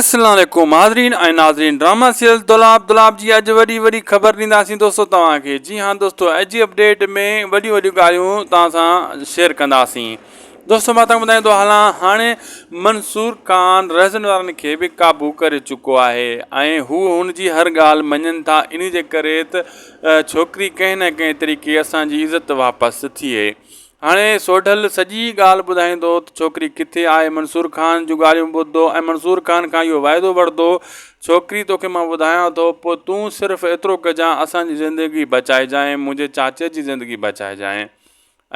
السلام عليڪم حاضرين ۽ ناظرين ڊراما سيريل دولاب دولاب جي اڄ وڏي وڏي خبر ڏينداسين دوستو توهان کي جي ها دوستو اڄ جي اپڊيٽ ۾ وڏيون وڏيون ڳالهيون توهان سان شيئر ڪنداسين دوستو مان توهان ٻڌائيندو هلان هاڻي منصور خان رهزن وارن کي به قابو ڪري چڪو آهي ۽ هو هن جي هر ڳالهه مڃن ٿا انهي جي ڪري ته ڇوڪري ڪنهن نه ڪنهن طريقي اسان جي عزت واپس ٿئي هاڻي سوڍل سڄي ڳالهه ٻڌائيندو ته ڇوڪري ڪٿي آهي؟ منصور خان جون ڳالهيون ٻڌندو ۽ منصور خان کان اهو واعدو وٺندو، ڇوڪري توکي مان ٻڌايان ٿو، پوء تون صرف ايترو ڪجان اسان جي زندگي بچائجانء، منهنجي چاچي جي زندگي بچائجانء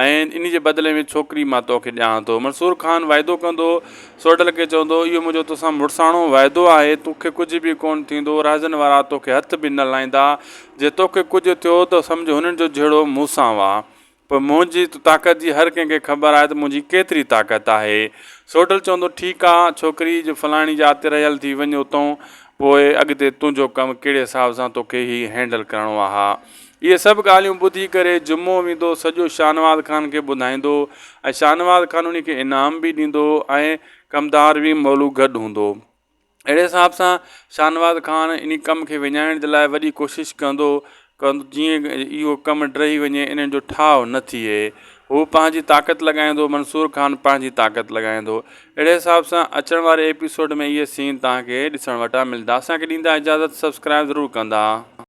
۽ انهي جي بدلي ۾ ڇوڪري مان توکي ڏيان ٿو. منصور خان واعدو ڪندو، سوڍل کي چوندو، اهو منهنجو توسان مڙساڻو واعدو آهي، توکي ڪجهه به ڪونه ٿيندو، رهزن وارا توکي هٿ به نه لائيندا، جي توکي ڪجهه ٿيو ته سمجهه هنن جو جهيڙو مون سان آ. پر منهنجي طاقت جي هر ڪنهن کي خبر آهي ته منهنجي ڪيتري طاقت آهي. سوڍل چوندو، ٺيڪ آ، ڇوڪري جو فلاڻي جاء تي رهيل ٿي وڃ اتئون پوء اڳتي تنهنجو ڪم ڪهڙي حساب سان توکي هي هينڊل ڪرڻو آ. اهي سڀ ڳالهيون ٻڌي ڪري جمعو ويندو سڄو شاهنواز خان کي ٻڌائيندو ۽ شاهنواز خان انهي کي انعام به ڏيندو ۽ ڪمدار به مولو گڏ هوندو. اهڙي حساب سان شاهنواز خان انهي ڪم کي وڃائڻ جي لاء وڏي ڪوشش ڪندو ڪندو جيئن اهو ڪم ڊهي وڃي انهن جو ٺاهه نه ٿئي هو پنهنجي طاقت لڳائيندو منصور خان پنهنجي طاقت لڳائيندو اهڙي حساب سان اچڻ واري ايپيسوڊ ۾ اهي سين توهان کي ڏسڻ وٽان ملندا اسان کي ڏيندا اجازت سبسڪرائب ضرور ڪندا.